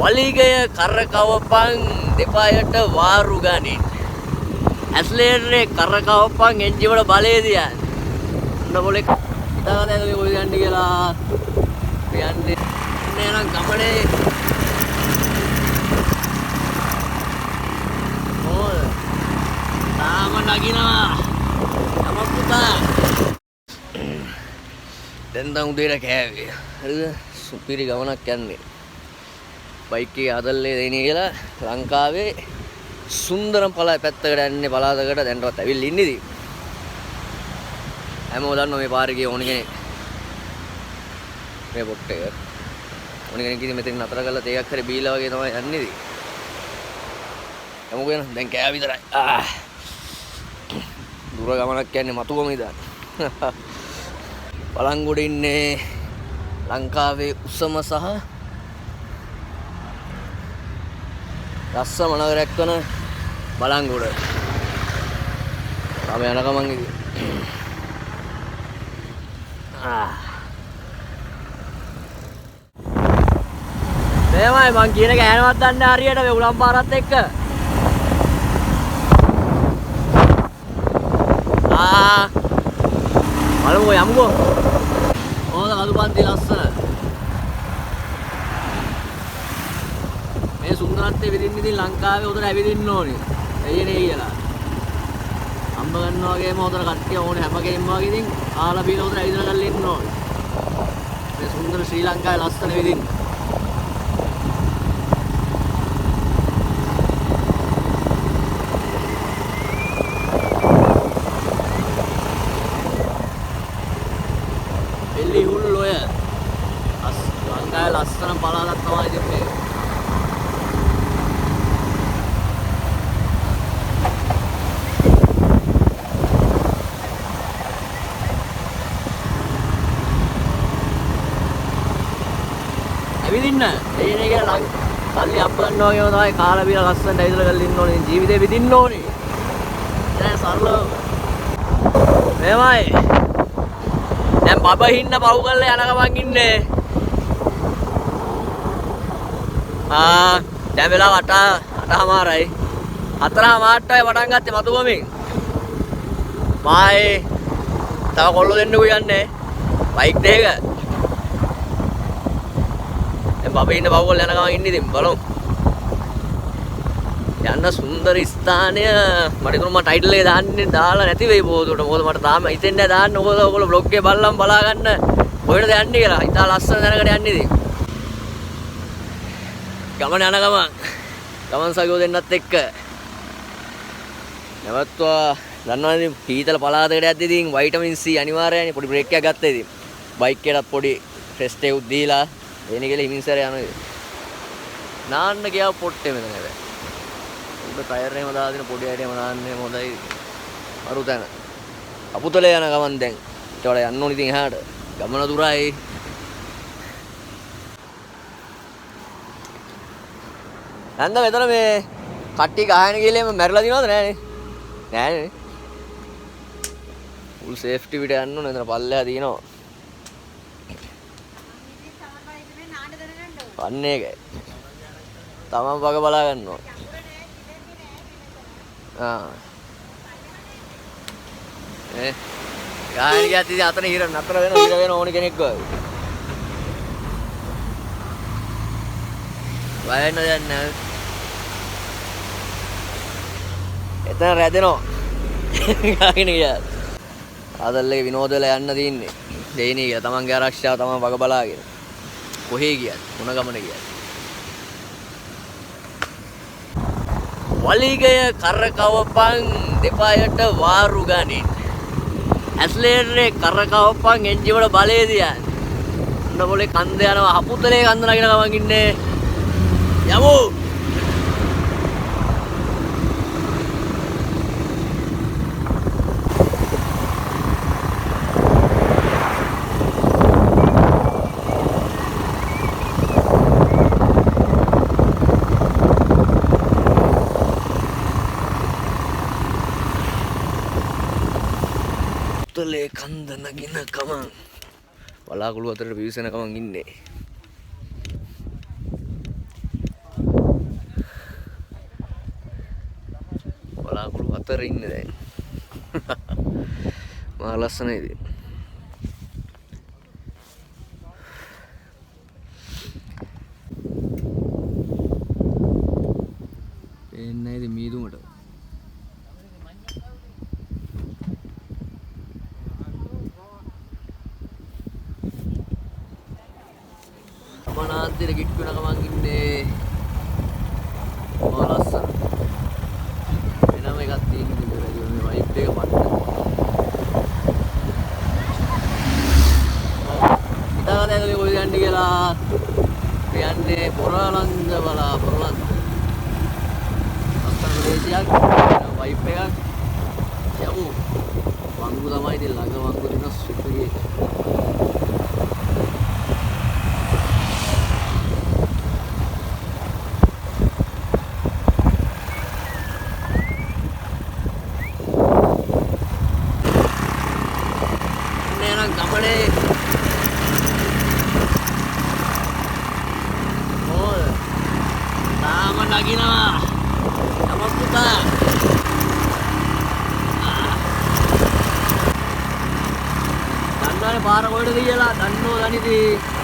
වලිගය කරකවපන් දෙපායට වාරු ගනින්. ඇස්ලේටරේ කරකවපන් එන්ජින් වල බලය තියන්න. ඔන්න පොලේ හිතාගන්න ඇද මේ කොහෙද යන්නේ කියලා. මේ යන්නේ නෑ නම් ගමනේ කොහොමද? තාම නගිනවා. යම පුතා. දැන් තම උදේට කෑවේ. හරිද? සුපිරි ගමනක් යන්නේ. බයික් එකේ ආදල්ලේ දෙන්නේ කියලා ලංකාවේ සුන්දරම පළාත පැත්තකට යන්නේ පළාතකට දැන්ටවත් ඇවිල්ලා ඉන්නේ ඉතින්. හැමෝම දන්නවා මේ පාරේ ගිය ඕන කෙනෙක්. මේ පොට් එක. ඕන කෙනෙක් ඉතින් මෙතන නතර කරලා තේ එකක් හරි බීලා වගේ තමයි යන්නේ ඉතින්. යමුකෝ එහෙනම් දැන් කෑව විතරයි. ආ. දුර ගමනක් යන්නේ මතුවම ඉඳන්. බලංගොඩ ඉන්නේ ලංකාවේ උසම සහ ලස්සම නගරයක් වන බලංගොඩ. තාම යන ගමන් ඉතින්. ආ. මේමයි මං කියන එක ඇහෙනවද දන්නේ හරියට මේ උලම් පාරත් එක්ක. ආ. බලමුකෝ යමුකෝ. කොහොමද කඳුපන්ති ලස්සන. මේ සුන්දරත්වය විඳින්න ඉතින් ලංකාවේ උතර ඇවිදින්න ඕනේ. ඇයි නේ කියලා. හම්බ කරනවා වගේම උතර කට්ටිය ඕනේ හැම කෙනෙක්ම වගේ ඉතින් ආලා බීලා උතර ඇවිදලා කරලා ඉන්න ඕනේ. මේ සුන්දර ශ්‍රී ලංකාවේ ලස්සන විඳින්න. එලිහුල් ඔය ලංකාවේ ලස්සන පළාතක් තමයි ඉතින් මේ. ඇවිදින්න. ඒ නේ කියලා සල්ලි හම්බ කරනවා වගේම තමයි කාලා බීලා ලස්සනට ඇවිදලා කරලා ඉන්න ඕනේ. ජීවිතේ විඳින්න ඕනේ. දැන් සරලව. මේමයි. දැන් බබ හින්න පව් කරලා යන ගමන් ඉන්නේ. ආ දැන් වෙලාව 8:00මාරයි. 4:00මාරට පටන් ගත්තේ මතුවමින්. මායි තව කොල්ලෝ දෙන්නෙකු යන්නේ. බයික් දෙක. දැන් බබ ඉන්න පව් කරලා යන ගමන් ඉන්නේ ඉතින් බලමු. යන්න සුන්දර ස්ථානය මට හිතුණා මම ටයිටල් එක දාන්නේ දාලා නැති වෙයි බොහෝ දුරට. මොකද මට තාම හිතෙන්නේ නැහැ දාන්න. මොකද ඔයගොල්ලෝ බ්ලොග් එකේ බලලම බලා ගන්න කොහෙටද යන්නේ කියලා. ඉතා ලස්සන තැනකට යන්නේ ඉතින්. ගමන යන ගමන් ගමන් සගයෝ දෙන්නත් එක්ක නැවතුවා. දන්නවනේ ඉතින් සීතල පළාතකට යද්දි ඉතින් වයිටමින් C අනිවාර්යයිනේ. පොඩි බ්‍රේක් එකක් ගත්තා ඉතින්. බයික් එකටත් පොඩි රෙස්ට් එකක් දීලා එන කියලා හිමින් සැරේ යනවා ඉතින්. නාන්න ගියා පොට්ටේ මෙතන හැබැයි. උඩ ටයර් එහෙම දාලා දෙන පොඩි අයට එහෙම නාන්න එහෙම හොඳයි. අරු තැන. අපුතලේ යන ගමන් දැන්. ඊට වඩා යන්න ඕනි ඉතින් එහාට. ගමන දුරයි. නැන්ද මෙතන මේ කට්ටිය ගහන ගිහලා එහෙම මැරිලා දිනවද නෑනේ? නෑනේ. ෆුල් සේෆ්ටි පිට යන්න ඕනේ. එතන පල්ලෙහා තියෙනවා. අන්න ඒකයි. තමන් වග බලා ගන්නවා. ආ. ඈ ගායන ගියත් ඉතින් අතන හිර නතර වෙන හිර වෙන ඕනි කෙනෙක් වගේ. බය වෙන්න දෙයක් නෑ. එතන රැදෙනවා. ගාගෙන ගියා. ආදල්ලේ විනෝද වෙලා යන්න තියෙන්නේ. දෙයිනේ කියලා තමන්ගේ ආරක්ෂාව තමන් වග බලාගෙන. කොහේ ගියත් මොන ගමන ගියත්. වලිගය කරකවපන් දෙපායට වාරු ගනින්. ඇස්ලේටරේ කරකවපන් එන්ජින් වල බලය තියන්න. ඔන්න පොලේ කන්ද යනවා. හපුතලේ කන්ද නගින ගමන් ඉන්නේ. යමු. හපුතලේ කන්ද නගින ගමන් බලාකුළු අතරට පිවිසෙන ගමන් ඉන්නේ. අතර ඉන්නේ දැන්. මහා ලස්සනයි ඉතින්. පේන්නේ ඉතින් මීදුමට. වනාන්තරේ කිට්ටු වෙන ගමන් ඉන්නේ. මහා ලස්සන. වෙනම එකක් තියෙන ඉතින් මේ වයිබ් එක පට්ට. හිතාගන්න මේ කොහෙද යන්නේ කියලා. මේ යන්නේ පොරලන්ද බලා පොරලන්ද. ලස්සන ප්‍රදේශයක් වයිබ් එකක්. යමු. වංගු තමයි ඉතින් ළඟ වංගු දෙන සුපිරි එක. ගමනේ ඕ තාම නගිනවා. යමක් පුතා. දන්නවනේ පාර කොහෙටද කියලා. දන්නෝ දනිති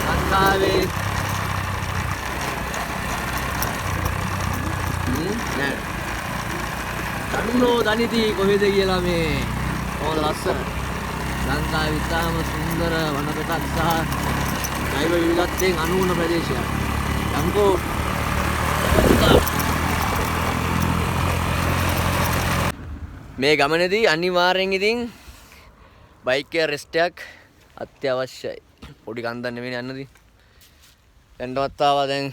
ලංකාවේ. නෑ. දන්නෝ දනිති කොහෙද කියලා මේ. ඕ ලස්සන. ලංකාවේ ඉතාම සුන්දර වනපෙතක් සහ ජෛව විවිධත්වයෙන් අනුගුණ ප්‍රදේශයක්. යම්කෝ මේ ගමනේදී අනිවාර්යෙන් ඉතින් බයික් එක රෙස්ට් එකක් අත්‍යවශ්‍යයි. පොඩි කන්දක් නෙමෙයි යන්නදී. දැන්ටමත් ආවා දැන්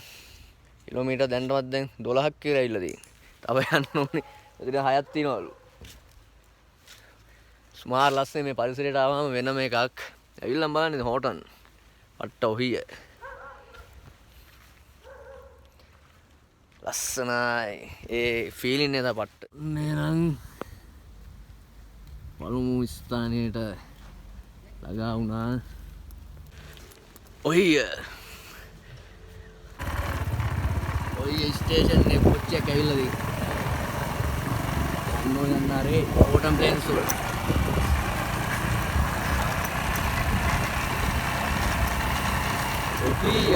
කිලෝමීටර් දැන්ටමත් දැන් 12ක් විතර ඇවිල්ලා තියෙන්නේ. තව යන්න ඕනේ. එතන 6ක් තියෙනවලු. මාර ලස්සන මේ පරිසරයට ආවම වෙනම එකක්. ඇවිල්ලා බලන්න ඉතින් හෝටන්. පට්ට ඔහිය. ලස්සනයි. ඒ ෆීලින් එක තමයි පට්ට. නේ නම් පළමු ස්ථානයට ළඟා වුණා. ඔහිය. ඔහිය ස්ටේෂන් එකේ පොච්චියක් ඇවිල්ලා තියෙනවා. යන්න ඕන යන්න අරේ හෝටන් ප්ලේන්ස් වල. ඔහිය.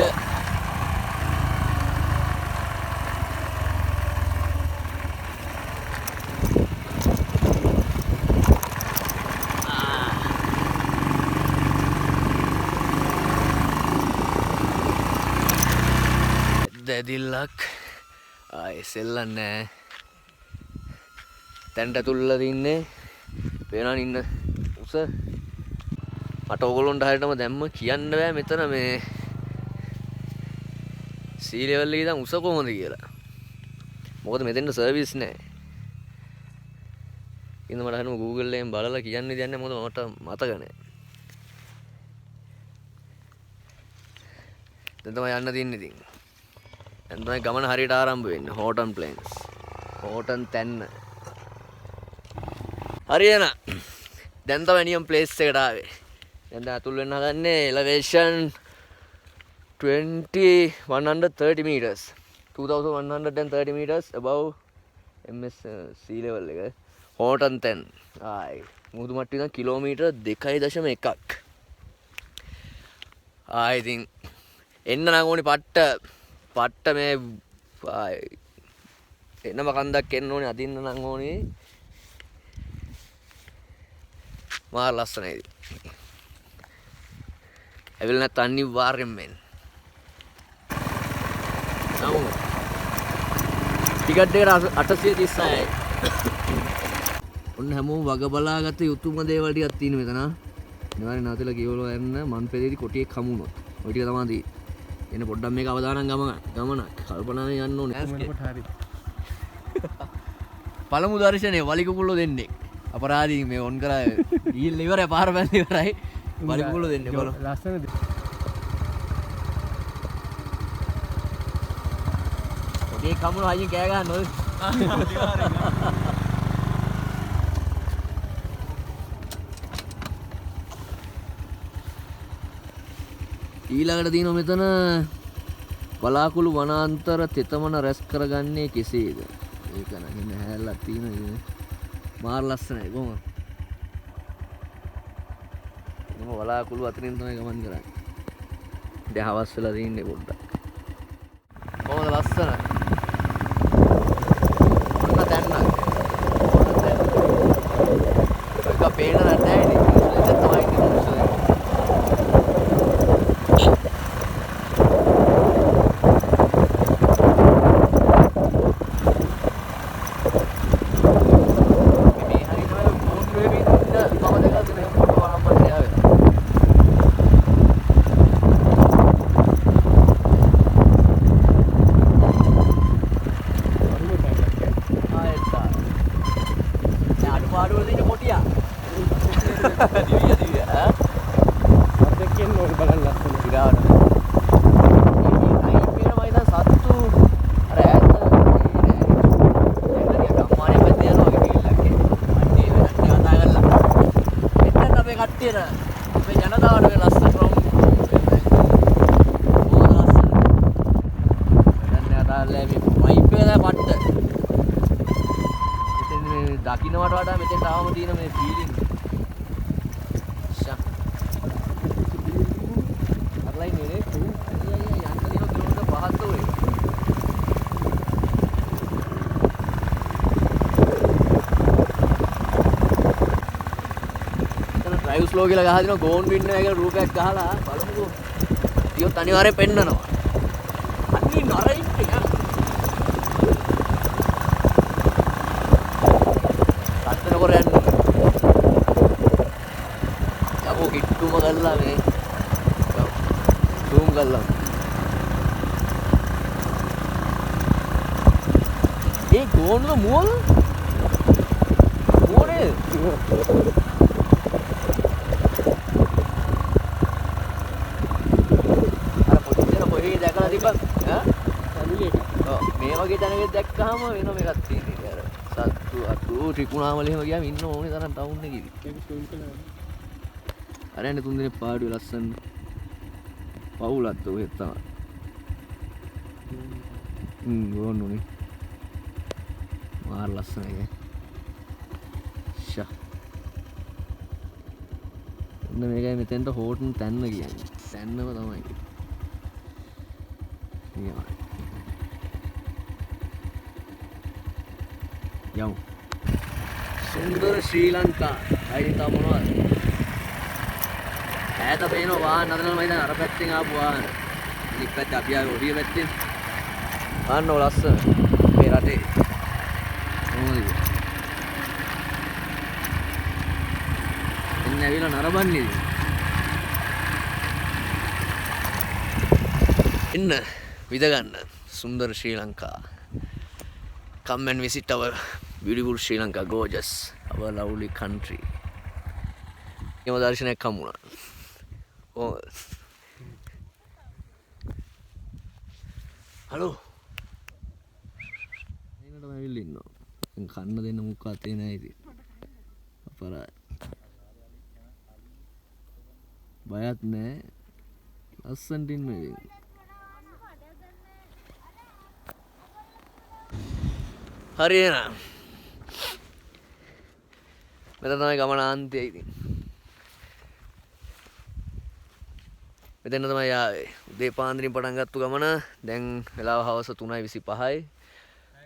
දැදිල්ලක් ආයේ සෙල්ලම් නෑ. තැන්ට තුල්ලා තින්නේ පේනවනේ ඉන්න උස. මට ඕගොල්ලොන්ට හරියටම දැම්ම කියන්න බෑ මෙතන මේ සී ලෙවල් එකේ ඉඳන් උස කොහොමද කියලා. මොකද මෙතෙන්ට සර්විස් නෑ. ඉතින් මට හරියටම Google එකෙන් බලලා කියන්න දෙයක් නෑ, මොකද මට මතක නෑ. දැන් තමයි යන්න තියෙන්නේ ඉතින්. දැන් තමයි ගමන හරියට ආරම්භ වෙන්නේ. Horton planes. හෝටන් තැන්න. හරි එන. දැන් තමයි නියම ප්ලේස් එකට ආවේ. දැන් දැන් අතුල් වෙන්න හදන්නේ එලවේෂන් 2130 meters. 2130 meters above MS sea level එක. හෝටන් තැන්. ආයි මුහුදු මට්ටමේ ඉඳන් කිලෝමීටර් 2.1ක්. ආයි ඉතින් එන්න නම් ඕනි පට්ට පට්ට මේ ආයි එනම කන්දක් එන්න ඕනි, අදින්න නම් ඕනි. මාර ලස්සනයි ඉතින්. ඇවිල්ලා නැත්නම් අනිවාර්යෙන්ම එන්න. නමු. ටිකට් එකට 836යි. ඔන්න හැමෝම වග බලාගත යුතුම දේවල් ටිකක් තියෙන මෙතන. අනිවාර්යෙන් නවතලා කියවලා යන්න මන් පෙරේදී කොටියෙක් හමු වුණොත්. ඔය ටික තමයි තියෙන්නේ. එන්න පොඩ්ඩක් මේක අවදානම් ගමනක්. කල්පනාවෙන් යන්න ඕනේ. හරි. පළමු දර්ශනය වලි කුකුල්ලෝ දෙන්නෙක්. අපරාධී මේ ඔන් කරා ගිහිල්ලා ඉවරයි, පාර බැලලා ඉවරයි. වලි කුකුල්ලෝ දෙන්නේ බලමු. ලස්සනද? කොටියෙක් හමු වුණා හයියෙන් කෑ ගහන්න ඔය. ඊළඟට තියෙනවා මෙතන බලාකුළු වනාන්තර තෙතමන රැස් කරගන්නේ කෙසේද? ඒක නම් එන්න හැල්ලක් තියෙනවා ඉතින්. මාර ලස්සනයි කොහොමද? මම වලාකුළු අතරින් තමයි ගමන් කරන්නේ. දැන් හවස් වෙලා තින්නේ පොඩ්ඩක්. කොහොමද ලස්සන? ඔන්න තැන්නක්. ඔන්න තැන්න. එක පේන නැහැ නේ. මිනිස්සු දෙන්න තමයි ඉන්නේ මිනිස්සු දෙන්න. මේ හරියට ඔය මූන් වේවි ඉන්න මම දැකලා තියෙන ෆොටෝ වරන් පස්සේ ආවේ. ආයෙත් ආ. දැන් අඩුපාඩු වල තියෙන කොටියා. දිව්‍ය දිව්‍ය ඈ. අද කියන්න ඕනේ බලන්න ලස්සන. ඉරාවට. මේ ටයිම් එක මම හිතන් සත්තු අර ඈත මේ නෑ ගම්මානේ පැත්තේ යනවා වගේ ෆීල් එකක් එන්නේ. අන්නේ වැඩක් කතා කරලා. එතන අපේ කට්ටියට අපේ ජනතාවට මේ ලස්සන රවුම් කොහොමද ලස්සන. වැඩක් නෑ කතා කරලා මේ වයිබ් එක තමයි පට්ට. මෙතෙන් මේ දකින්නවට වඩා මෙතෙන්ට ආවම තියෙන මේ ෆීලිං. ෂා. අරලයි නේ. අයිය අයිය යන්න තියෙන කිලෝමීටර් 5ක් ඔය. එතන ඩ්‍රයිව් ස්ලෝ කියලා ගහලා දෙනවා ගෝන් වින් එක කියලා රූපයක් ගහලා බලමුකෝ. ගියොත් අනිවාර්යෙන් පෙන්නනවා. අන්නේ නරයිත් එක. රත් වෙනකොට යන්න ඕනේ. යකෝ කිට්ටුම කරලා මේ සූම් කරලා. ඒ ගෝනුද මුවද? මුව නේද? අර පොඩි ඉතල කොහේ දැකලා තිබ්බා ඈ? ෆැමිලි එක. ඔව් මේ වගේ තැනක දැක්කහම වෙනම එකක් තියෙන ඉතින් අර සත්තු අතු ත්‍රිකුණාමල එහෙම ගියාම ඉන්න ඕනේ තරම් ටවුන් එකේ ඉතින්. ඒක සූම් කළා. අර යන්නේ තුන් දෙනෙක් පාඩුවේ ලස්සන. පවුලත් ඔහෙත් තමයි. ගෝනුනේ. මාර ලස්සනයි ඈ. ෂා. එන්න මේකයි මෙතෙන්ට හෝටන් තැන්න කියන්නේ. තැන්නම තමයි. නියමයි. යමු. සුන්දර ශ්‍රී ලංකා. අයින් තව මොනවද? ඈත පේනවා වාහන නතරන මම හිතන්නේ අර පැත්තෙන් ආපු වාහන. අනිත් පැත්තේ අපි ආවේ ඔරිය පැත්තෙන්. අන්න ඔය ලස්සන මේ රටේ. කොහොමද ඉතින්? එන්න ඇවිල්ලා නරඹන්නේ ඉතින්. එන්න විද ගන්න සුන්දර ශ්‍රී Lanka. Come and visit our beautiful Sri Lanka, gorgeous, our lovely country. නියම දර්ශනයක් හමු වුණා. කොහොමද? හලෝ. එන්නටම ඇවිල්ලා ඉන්නවා. දැන් කන්න දෙන්න මුක්ක අතේ නෑ ඉතින්. අපරාධ. බයත් නෑ. ලස්සනට ඉන්නවා ඉතින්. හරි එහෙනම්. මෙතන තමයි ගමන අන්තය ඉතින්. මෙතන තමයි ආවේ. උදේ පාන්දරින් පටන් ගත්තු ගමන දැන් වෙලාව හවස 3:25යි.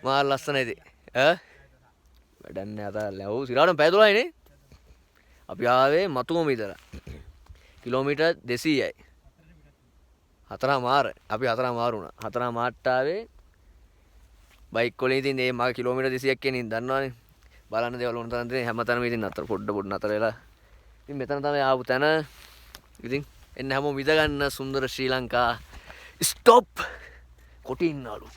මාර ලස්සනයි ඉතින්. ඈ? වැඩක් නෑ අත ලැබු සිරාටම පැය 12යි නේ. අපි ආවේ මතුවම ඉඳලා. කිලෝමීටර් 200යි. හතරමාර. අපි හතරමාර වුණා. හතරමාරට ආවේ බයික් වලින් ඉතින් මේ මගේ කිලෝමීටර් 200ක් කියන්නේ දන්නවනේ. බලන්න දේවල් ඕන තරම් තියෙන හැමතැනම ඉතින් නතර පොඩ පොඩ නතර වෙලා. ඉතින් මෙතන තමයි ආපු තැන. ඉතින් එන්න හැමෝම විඳ ගන්න සුන්දර ශ්‍රී ලංකා. ස්ටොප්. කොටි ඉන්නලු.